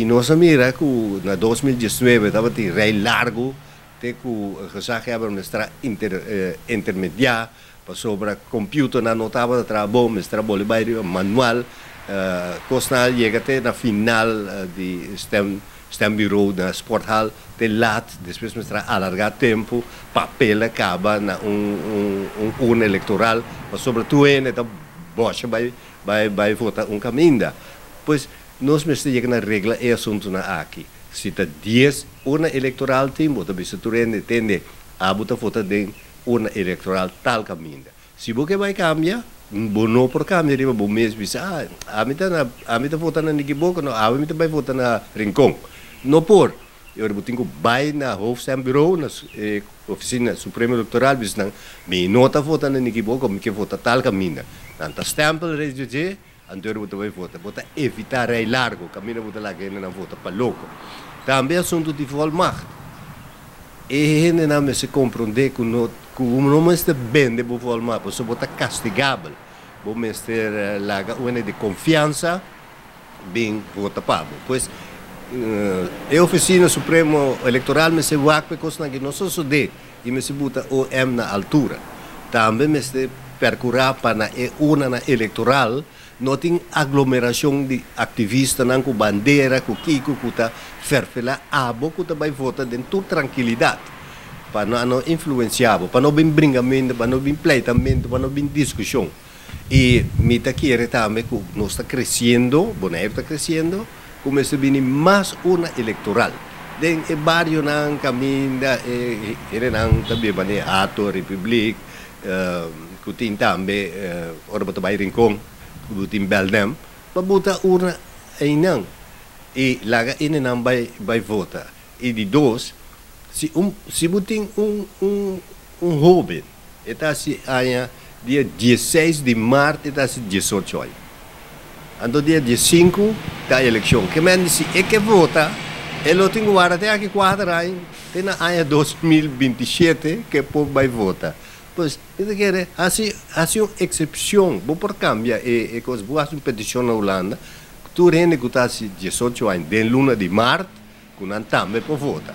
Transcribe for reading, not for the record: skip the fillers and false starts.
I nos a mira ku na 2019 tabatin rei largu te ku gezaghebber mester a intermediá pasobra computernan no tabata traha bon, mester a bolbe bai riba manual. Kosnan a yega te na final di stembureau na sporthal te lat, despues mester a alargá tempu, papel a kaba na un urna elektoral pasobra tur hende ta bòsha bai vota un kaminda. Pues nos mester yega na regla e asuntunan aki. Si ta 10 urna elektoral tin, bo ta bisa tur hende, tende, abo ta vota den urna elektoral tal kaminda. Si bo ke bai kambia, bo no por kambia riba bo mes bisa, ah, ami ta na, ami ta vota na Nikiboko, no, awe mi ta bai vota na Rincon. No por. E ora bo tin ku bai na hoofdstembureau, na e ofisina supremo elektoral, bisa nan, mi no ta vota na Nikiboko, mi ke vota tal kaminda. Nan ta stempel reis dje. Anto bo ta bai vota, bo ta evitá rei largu, kaminda bo ta laga hendenan vota pa loko. Tambe asuntu di volmacht. E hendenan mester komprondé ku no ku bo no mester bende bo volmacht, pasobra bo ta kastigabel. Bo mester laga un hende di konfiansa bin vota pa bo. Pues, e Ofisina Supremo Elektoral mester wak pa e kosnan aki no sosodé i mester buta OM na altura. Tambe mester perkurá pa na e urnanan elektoral no tin aglomerashon di aktivistanan ku bandera, ku kiko ku ta ferfelá abo ku ta bai vota den tur trankilidat, pa no a no influensiá bo, pa no bin bringamentu, pa no bin pleitamentu, pa no bin diskushon. I mi ta kere tambe ku nos ta kresiendo, Boneiru ta kresiendo, ku mester bini mas urna elektoral den e barionan kaminda e hendenan ta biba den Hato, Republiek, ku tin tambe ora bo ta bai Rincon ku bo tin Belnem, pa buta urna einan i laga hendenan bai bai vota. I di dos, si un si bo tin un un un hoben e ta hasi aña dia 16 di mart e ta hasi 18 aña. Anto dia 15 ta elekshon. Ke men di si e ke vota e lo tin ku warda te aki 4 aña, te na aña 2027 ke por bai vota. Pues mi ta kere hasi un eksepshon. Bo por kambia e kos. Bo hasi un petishon na Hulanda. Tur hende ku ta hasi 18 aña den luna di mart ku nan tambe por vota.